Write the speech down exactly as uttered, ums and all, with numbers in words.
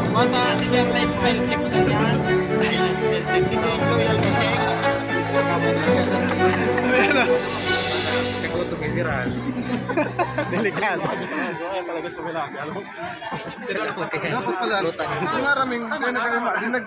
Mata, sige ang lifestyle check na yan. Lifestyle check, sige ang loyalty check. Kagutom kay Siran. Delikado. Talaga sa Milan, ano? Dapat pala, ang maraming, kaya na kayo, di nag-